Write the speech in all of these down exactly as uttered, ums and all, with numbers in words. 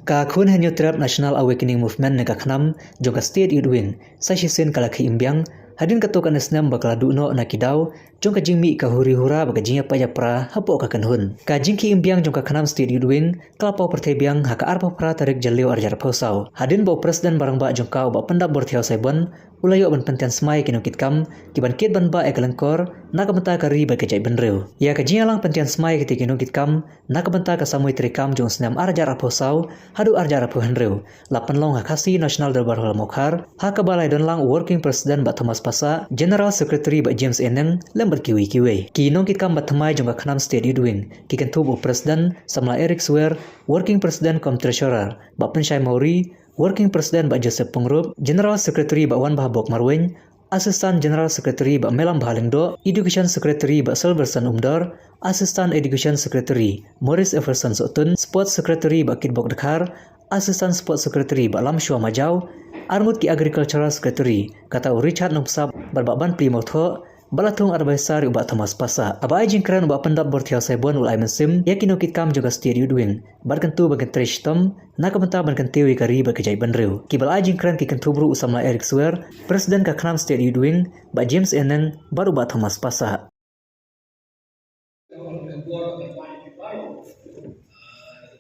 Ka Khun Hynñiewtrep National Awakening Movement ne ka KHNAM jong ka State Youth Wing, sa shisien ka la khie im biang hadien katto katne snem ba ka la duh noh na ki daw jong ka jingmih ka huri hura bad ka jingïapait ïapra hapoh ka kynhun. Ka jingkhie im biang jong ka KHNAM State Youth Wing ka la paw pyrthei biang ha ka arphew phra tarik Jylliew arhajar arphew saw, hadien ba u President ba rangbah jong ka, u Bah Pyndapbor Thiaw Saibon, u la ïoh ban pyntian smai ïa ki nongkitkam kiban kit ban bah ïa ka lyngkor na ka bynta ka ri bad ka jaitbynriew. Ïa ka jingïalang pyntian smai ïa kitei ki nongkitkam na ka bynta ka samoi treikam jong u snem arhajar arphew saw haduh arhajar arphew hynriew la pynlong ha Khasi National Dorbar Hall, Mawkhar, ha kaba la ïadon lang u Working President Bah Thomas Passah, General Secretary Bah James Eneng, lem bad kiwei kiwei. Ki nongkitkam ba thymmai jong ka KHNAM State Youth Wing ki kynthup u President Samla Eric Swer, Working President cum Treasurer Bah Pynshai Mawrie, Working President Bah Joseph Pyngrope, General Secretary Bah Wanbhabok Marwein, Assistant General Secretary Bah Melambha Lyngdoh, Education Secretary Bah Silverson Umdor, Assistant Education Secretary Maurice Everson Sohtun, Sports Secretary Bah Kitbok Dkhar, Assistant Sports Secretary Bah Lamshwa Majaw, arngut ki Agricultural Secretary, kata u Richard Nongpsap bad Bah Banpli Mawthoh, bad la thung advisor ïa u Bah Thomas Passah. Haba ai jingkren u Bah Pyndapbor Thiaw Saibon u la ai mynsiem ïa ki nongkitkam jong ka State Youth Wing bad kyntu ban kyntrei shitom na ka bynta ban kyntiew ïa ka ri bad ka jaitbynriew. Kiba la ai jingkren ki kynthup ruh u Samla Eric Swer, President ka KHNAM State Youth Wing, Bah James Eneng bad u Bah Thomas Passah.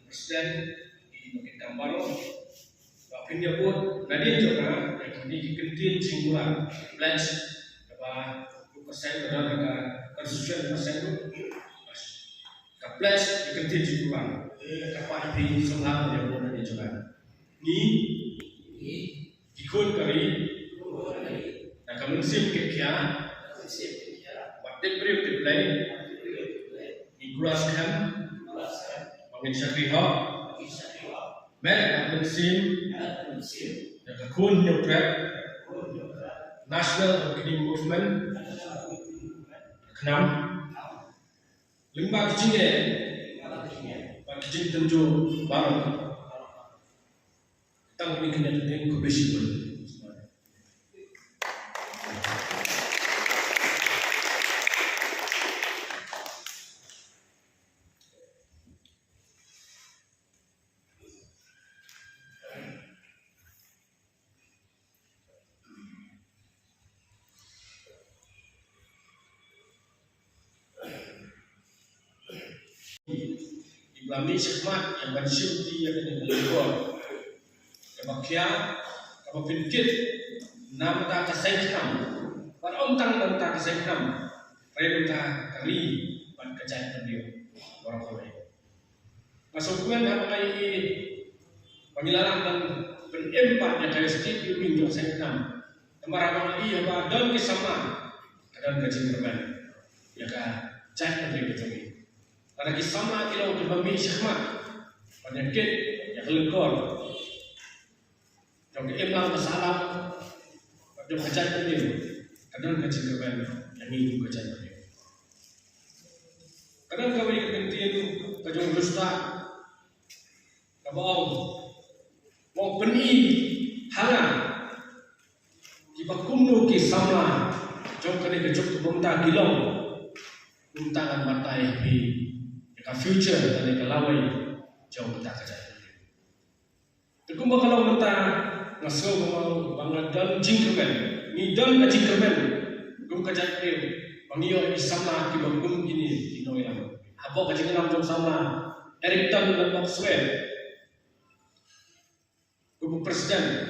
President, ki nongkitkam baroh, ba phin ïabud nadien jong nga ïa kine ki kyntien jingkular, pledge, kaba ka seng, ka constitution ka seng, ka pledge, ki kyntien jingkular, ka pat phi sngewbha ïabud nadien jong nga. Ngi, ngi ki khun ka ri, na ka mynsiem kynkhia bad tip briew tip Blei, ngi kular skhem ba ngin shakri hok met bad mynsiem ïa ka Khun Hynñiewtrep National Awakening Movement, KHNAM, lyngba ki jingeh bad ki jingtynjuh baroh. Tang kine ki ïa ka ding, khublei shibun. Ki ba mih shakhmat ïa ban shim ti ïa kane ka lyngkor kaba khia, kaba pynkit na bynta ka seng KHNAM, bad ym tang na bynta ka seng KHNAM, hynrei na bynta ka ri bad ka jaitbynriew baroh kawei. Nga sngewkmen haba nga ïohi ba ngi la lah ban pynim pat ïa ka State Youth Wing jong ka seng KHNAM. Namar haba nga ïohi haba don ki samla, ka don ka jingkyrmen ïa ka jaitbynriew ka jong ngi. Lada ki samla ki long kiba mih shakhmat ban ïakit ïa ka lyngkor jong ka imlang ka sahlang bad jong ka jaitbynriew, ka don ka jingkyrmen ïa ngi kum ka jaitbynriew. Ka don kawei ka kyntien ka jong u Lustat kaba ong, ba u pyni ha nga kiba kumno ki samla jong kane ka juk ka bynta ki long, kumta ngan batai ha phi ïa ka future lane ka lawei jong kata ka jaitbynriew. Te kumba ka long mynta, nga sngew ba nga, ba nga don jingkyrmen, ngi don ka jingkyrmen kum ka jaitbynriew ba ngi ïoh ïa ki samla kiba kum kine ki nongïalam. Hapoh ka jingïalam jong u samla Eric Tan Lambok Swer kum u president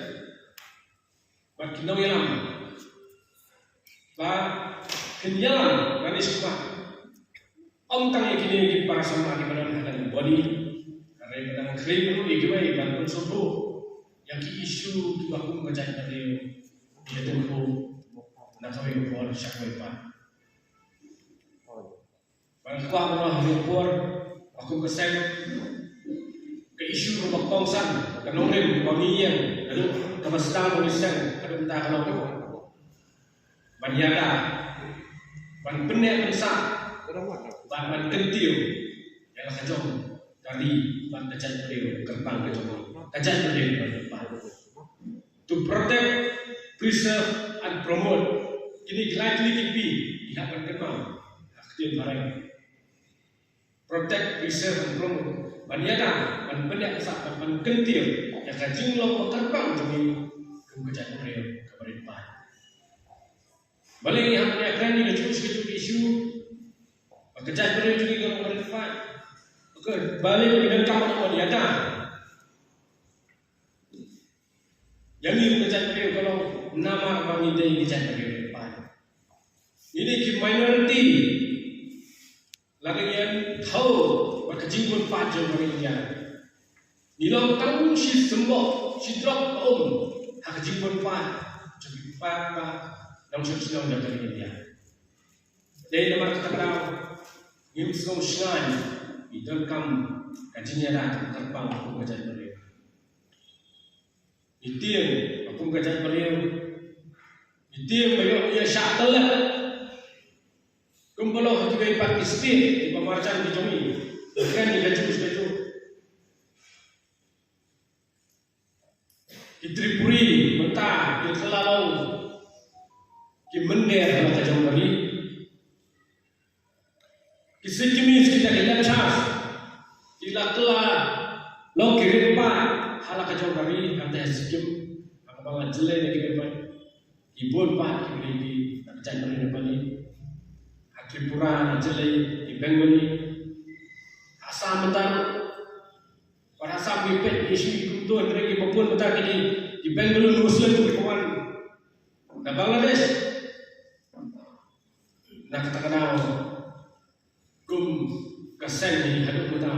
bad ki nongïalam ba phin ïalam lane shakhmat. Ym tang ïa kine ki para samla kiba don ha kane ka body, hynrei ba dang khlieh ruh ïa kiwei ban pynsngewthuh ïa ki issue kiba kum ka jaitbynriew, ïa tyngkhuh na kawei ka por sha kawei pat. Ban kwah ban ong ha kane ka por, ba kum ka seng, ka issue kaba kongsan, ka nongrim kaba ngi ïeng, haduh kaba sdang ba ngi seng, haduh mynta ka long ban ïada, ban pynneh pynsah, ban, ban kyntiew ïa la ka jong ka ri bad ka jaitbynriew, kyrpang ka jong ka jaitbynriew. To protect, preserve and promote. Kine ki lai tylli ki P ki hap ban kynmaw ha ka ktien phareng. Protect, preserve and promote. Ban ïada, ban pynïaid sah, ban, ban kyntiew ïa ka jinglong ba kyrpang jong ngi kum ka jaitbynriew kaba rit paid. Balei ngi hap ban ïakren ïa kajuh kajuh ka issue ba ka jaitbynriew jong ngi ka long kaba rit paid? Balei ba ngi donkam ban ïada ïa ngi kum ka jaitbynriew? Ka long namar ba ngi dei ki jaitbynriew rit paid. Ngi dei ki minority. Lada ngin thaw bad ka jingbun paid jong ka ri India, ngi long tang shi symboh, shi drop ka um ha ka jingbun paid jong ki paidbah nongshong shnong jong ka ri India. Dei namar kata ka daw ngim sngew shngaiñ, ngi donkam ka jingïada kaba kyrpang kum ka jaitbynriew. Ngi tieng ba kum ka jaitbynriew, ngi tieng ba ïoh ïa shah tyllep kumba long ha kiwei pat ki state kiba marjan ki jong ngi. Kren ïa kajuh kajuh. Ki Tripuri mynta ki la long ki mynder ha la ka jong ka ri. Ki Sikkimis kita ki Lepchas ki la kylla long ki rit paid ha la ka jong ka ri, hangta ha Sikkim, ha kaba la jyllei na ki rit paid ki bun paid ki Ri, ki na ka jaitbynriew Nepali. Ha Tripura la jyllei ki Bengali. Ha Assam mynta Bad ha Assam ngi peit ngi shu ïohi kumto, hynrei kiba bun mynta ki dei ki Bengali Muslim kiba wan na Bangladesh. Na kata ka daw kum ka seng ngi haduh mynta,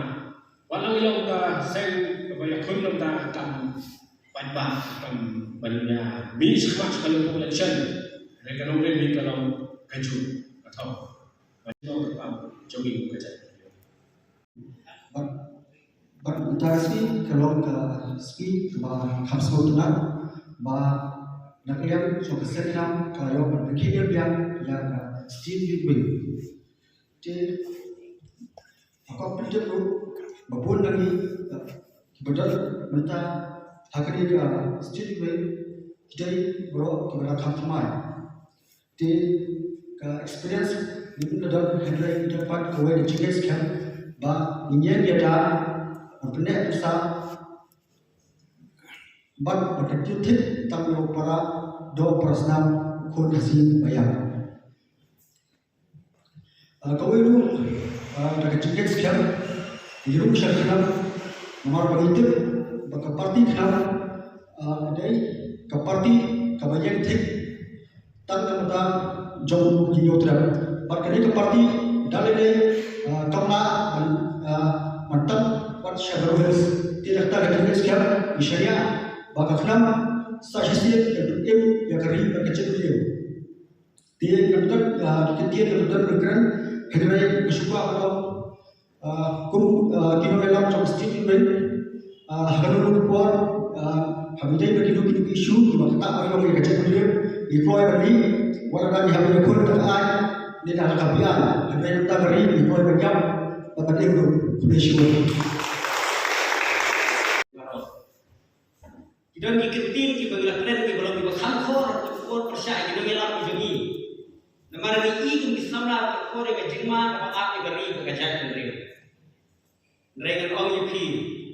wat la ngi long ka seng kaba ïakhun mynta kam paidbah, kam ban ïa mih shakhmat sha ka lympung election. Hynrei ka nongrim ngi ka long kajuh ka thong. Ba ngi long ka pam jong ngi kum ka jaitbynriew. Bad, bad mynta ka sngi ka long ka sngi kaba kham sngewtynnat ba na ka liang jong ka seng Inam ka la ïoh ban pynkhih biang ïa ka State Youth Wing. Te ha ka pynthut ruh ba bun na ngi kiba don mynta ha kane ka State Youth Wing ki dei baroh kiba dang kham thymmai. Te ka experience ngim da don, hynrei ngi don pat kawei ka jingngeit skhem ba ngin ïeng ïada ban pynneh pynsah bad ban kyntiew thik tang ïa u para doh para snam, u khun Khasi ba ïap. Ah, kawei ruh, ah, da ka jingngeit skhem ngi rung sha ka KHNAM, namar ba ngi tip ba ka party KHNAM, ah, ka dei ka party kaba ïeng thik tang na ka bynta jong ki Hynñiewtrep. Bad kane ka party da lei lei, ah, kam lah ban, ah, ban tang wat sha Garo Hills. Te da kata ka jingngeit skhem ngi shaniah ba ka KHNAM sa shisien kan pynim ïa ka ri bad ka jaitbynriew. Te ngan don, ah, ki kyntien ngan don ban kren, hynrei nga shu kwah ban ong, ah, kum, ah, ki nongïalam jong ka State Youth Wing, ah, ha kano kano ka por, ah, haba ïadei bad kino kino ki issue kiba ktah baroh ïa ka jaitbynriew, ngi kloi ban mih, wat la ngi hap ban ïakhun da ka aiñ ne da ka biang, hynrei na ka bynta ka ri ngi kloi ban ïap bad ban im ruh. Khublei shibun. Ki don ki kyntien kiba ngi la kren kiba long kiba kham khor, kiba khor pyrshah ïa ki nongïalam ki jong ngi. Namar ngi i kum ki samla ba khor ïa ka jingma kaba ap ïa ka ri bad ka jaitbynriew. Hynrei ngan ong ïa phi,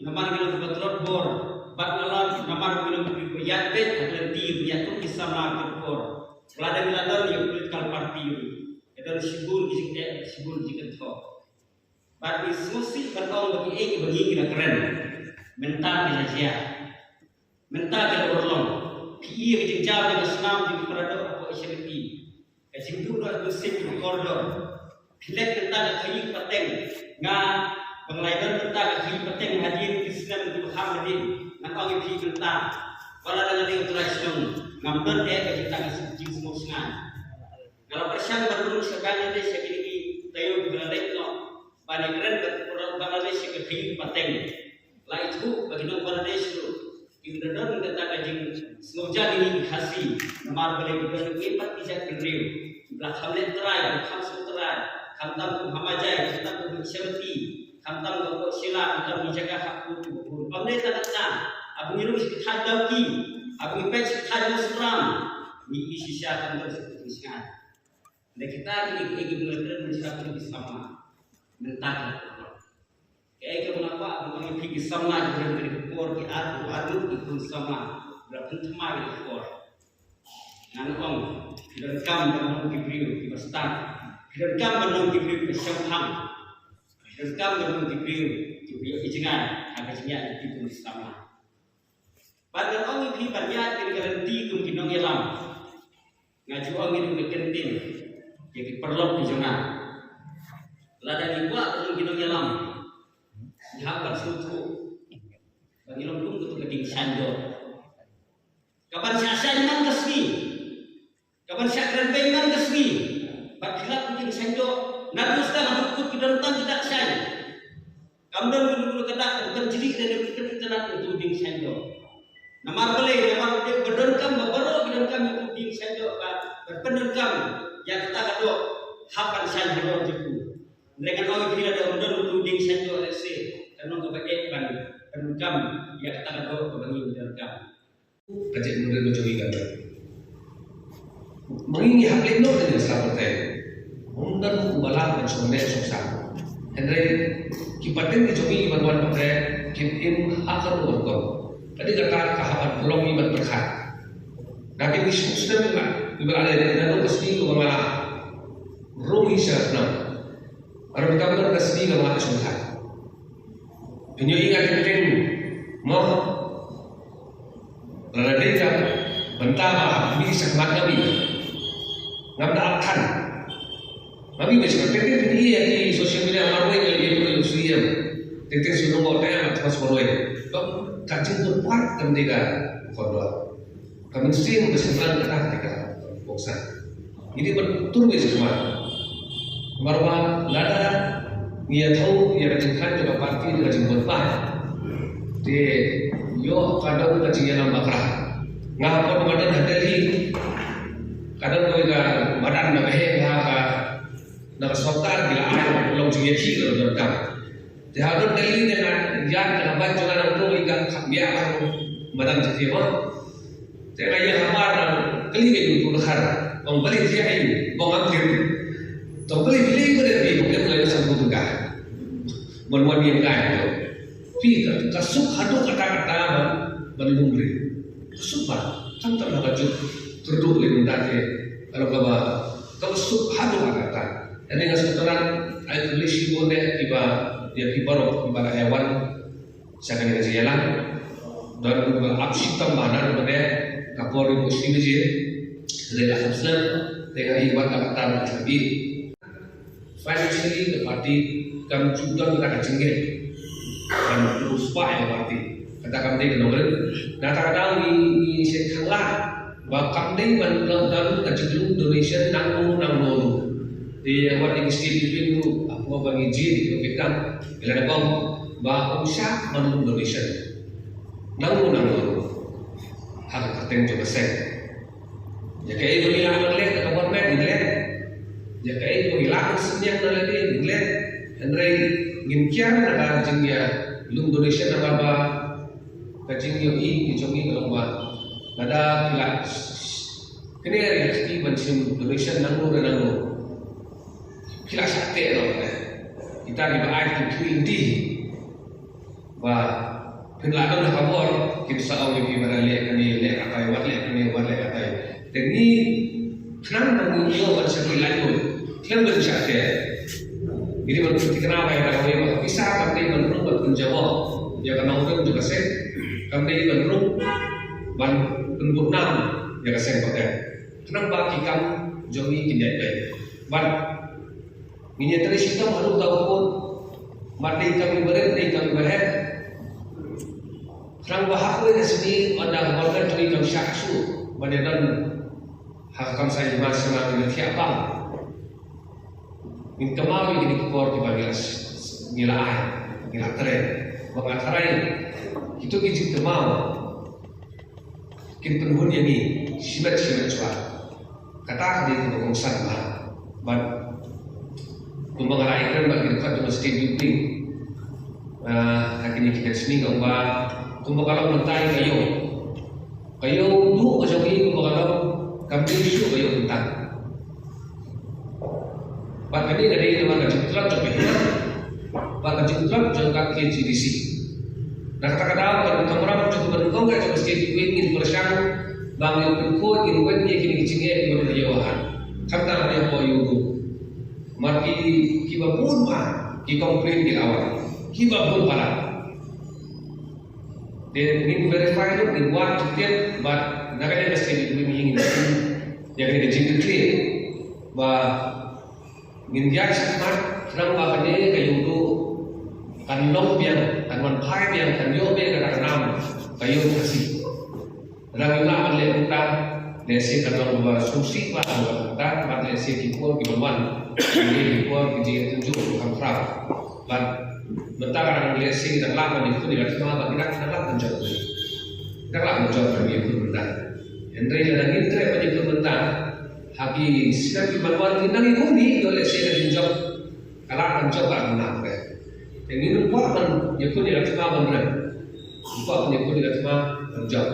namar ngi long kiba tlot bor bad ngi long, namar ngi long kiba ïaid beit ha ka lynti ba ïaid kum ki samla kiba khor. Lada ngi la don ïa ka political party, ka don shibun ki jingeh, shibun ki jingkynthoh. Bad ngi sngewsih ban ong ba kiei kiba ngi ngi la kren mynta ki la jia. Mynta ki la urlong. Phi i ka jingjia jong ka snam jong ki para doh hapoh Asia Lynti. Ka jingduh doh jong ka seng jong ka kordor. Phi leit mynta ka khaïi ka pateng. Nga ba nga la don mynta ka khaïi pateng hadien ki snem kiba kham hadien. Ngan ong ïa phi mynta, wat la dang dei u trai shnong, ngam don eh ka jingtang ka jingsngewsynei. Nga la pyrshang ban rung sha Bangladesh ïa kine ki taïew kiba la leit noh ban ïakren bad u Bangladesh ïa ka khaïi pateng. La ithuh ba ki nong Bangladesh ruh kim da don kata ka jingsngewjia ïa ngi ki Khasi, namar balei ki don kiwei pat ki jaitbynriew kiba la kham leh trai, kiba kham sngewtrai, khamtam kum ha Majai, khamtam kum ha Shakti, khamtam kum ha Shillong, khamtam ki jaka ha Phu, Phu. Balei kata? Haba ngi rung sha ki thaw Dawki, haba ngi peit sha ki thaw Musindram, ngi i shisha khamtam sha ki thaw Shngaid. Nda kita kine kiei kiba ngi la kren mynshwa kine ki samla. Mynta ki la kren. Kaei kaba nga kwah ban ong ïa phi ki samla, ki don kane ka por, ki ar, ki ar ki khun samla, ba la pynthymmai kane ka por. Ngan ong, phi donkam ban long ki briew kiba stad. Phi donkam ban long ki briew kiba shemphang. Phi donkam ban long ki briew kiba ïohi jngai ha ka jingïaid jong phi kum ki samla. Bad ngan ong ïa phi ban ïaid kane ka lynti kum ki nongïalam. Nga ju ong ïa phi ka kyntien ïa ki paralok ki jong nga. Lada ngi kwah ban long ki nongïalam, ngi hap ban sngewthuh ba ngi long kum kato ka dieng shaiñdoh. Ka ban shah shaiñ man ka sngi, ka ban shah kren beiñ man ka sngi. Bad phi lap ka dieng shaiñdoh, naduh step haduh kut ki don tang ki dak shaiñ. Kam don ka duk ka dak, kan jli ka duk ka dak, ka duk dieng shaiñdoh. Namar balei, namar ba donkam ba baroh ki donkam ïa ka dieng shaiñdoh, ba, ba pyndonkam ïa kata ka doh, hap ban shaiñ halor jong u. Hynrei ngan ong ïa phi, lada ym don ka dieng shaiñdoh, lehse kan long kaba eh ban pyndonkam ïa kata ka doh kaba ngi donkam. Ka jingmut ba jong ngi ka don. Ma ngi ngi hap leit noh na jingstad pyrthei. Ym don uba lah ban shong neh shong sah. Hynrei ki pateng ki jong ngi ban wan pyrthei kin im ha ka rukom. Ka dei kata ka hap ban pynlong ngi ban pyrkhat. Naduh ki snem kiba la leit, naduh ka sngi kaba nga la rung hi sha khnang. Ruh kam don ka sngi kaba nga la shongthait. Pynïoh ïa nga teng teng mo. Lada dei ka bynta ba mih sha khmat jong ngi, ngam da ap than. Ngi mih sha khmat, teng teng pynïoh ïa ki social media marwei, ïa ki marwei, ïa ki marwei. Teng teng shu nongwei te nga thos marwei. Ka jingbun pat kam dei ka kordor. Ka mynsiem ka sngewthuh kata ka dei ka kongsan. Ngi dei ban tur beit sha khmat. Namar ba lada ngi ïathuh ïa ka jingkhang jong ka party da ka jingbun pat, te ïoh ka don ka jingïalam bakla. Nga hap ban don ha Delhi, ka don kawei ka madan na baheh ha ka, na ka sorkar ki la ai ban long jingïakhih ka donkam. Te ha don Delhi ne nga ïaid na ka bike jong nga nangto, i ka kham ïa ka madan jong ki ba. Te nga ïa hamar na kali ka ïing pun khar. Ong balei jia ai, ong am tir. To balei balei balei balei balei balei sang pun ka. Ban wan ïa ka to. Phi ka, ka suk haduh katta katta ban, ban lum ri. Ka suk ba, kam tam ha ka juk. Terduk leh mynta te. Ka long kaba, kaba suk haduh katta katta. Ïa nga sngewtynnat, ai khublei shibun ïa kiba, ïa ki baroh kiba la ïa wan sha kane ka jingïalang. Don kiba ap shitom ba na ka por ba shi baje. Hynrei la kham snem, te nga i wat ka kata ba ka bi. Financially, the party kam ju don kata ka jingngeit ban pynspah ïa ka party. Kata kam dei ka nongrim. Na kata ka daw ngi, ngi sngewthuh ba kam dei ban don ka jinglong donation nangno nangno ruh. Te wat ïa ki state giving ruh, hapoh ba ngi jied ïa ka Vietnam, ngi la da ong ba ym shah ban long donation nangno nangno ruh ha ka kyrteng jong ka seng. Ïa kaei ba ngi lah ban leh, ka government ngin leh. Ïa kaei ba ngi lah ban synñiang na lade ngin leh. Hynrei ngin kiar na ka jingïalum donation namar ba ka jingïohi ki jong ngi ka long ba lada ki la kner ïa ki ban shim donation nangno ne nangno, ki la shah teh noh ne. Kita kiba ai ki kyrpad lynti ba phin la don ha ka bor, kin sa ong ïa phi ba leh kane, leh katai, wat leh kane, wat leh katai. Te ngi khnang ba ngi ïoh ban shakri laitluid khlem ban shah teh. Ngi dei ban pynthikna ba ïa kawei ba ka pisa kam dei ban rung ban pynjaboh ïa ka nongrim jong ka seng, kam dei ban rung ban pynbudnam ïa ka seng pateng. Khnang ba ki kam jong ngi kin ïaid beit. Bad ngin ïatrei shitom haduh katta ka por. Mat dei kam iba rit, dei kam iba heh. Khnang ba ha kawei ka sngi, ynda ka bor ka jong ngi kam shah shuh ban ïadon ha ka kam sa ïa ma sima, ngi la thiah pang. Ngin kynmaw ïa kine ki por kiba ngi la, ngi la ai, ngi la trei. Ba nga tharai kito ki jingkynmaw kin pynhun ïa ngi shimet shimet shuwa. Kata ka dei kaba kongsan bha. Bad kumba nga la ïakren bad ki dkhot jong ka state youth wing, ah, ha kine ki sngi, ka ong ba kumba ka long mynta ïa ka ïew, ka ïew duh ka jong ngi kumba ka long, kam dei shuh ka ïew kynta. Bad kane ka dei namar ka jingtlot jong ka hima. Ba ka jingtlot jong ka K H A D C. Na kata ka daw ka kamram jong ka ban ong ka jong ka State Wing ngin pyrshang ba ngin pynkhuid, ngin weng ïa kine ki jingeh kiba don ha Ïewhahan. Khamtam ha Ïewhaw Ïewduh. Namar ki, kiba bun ba ki complain ki la wan. Kiba bun palat. Te ngin verify ruh, ngin wad jingtip bad na ka liang ka State Wing ngin ïa kane ka jingkitkhlieh ba ngin ïaid shakhmat khnang ba kane ka Ïewduh kan long biang, kan wan phai biang, kan ïoh biang kata ka nam ka Ïew Khasi. Lada ngim lah ban leh kumta, lehse kan long ba sngewsih ba kan long kumta, bad lehse ki por ki ban wan, ki por ki jingïatynjuh ki kham khraw. Bad mynta ka dang lehse ki dang lah ban ïakhun ïa ka thma, bad ki dang lah ban jop. Ki dang lah ban jop ban ïakhun mynta. Hynrei lada ngim treh ban ïakhun mynta, ha ki snem ki ban wan, ki dang ïakhun hi, ïoh lehse ka jingjop ka lah ban jop bad mynta. Te ngin ym kwah ban ïakhun ïa ka thma ban rem. Ym kwah ban ïakhun ïa ka thma ban jop.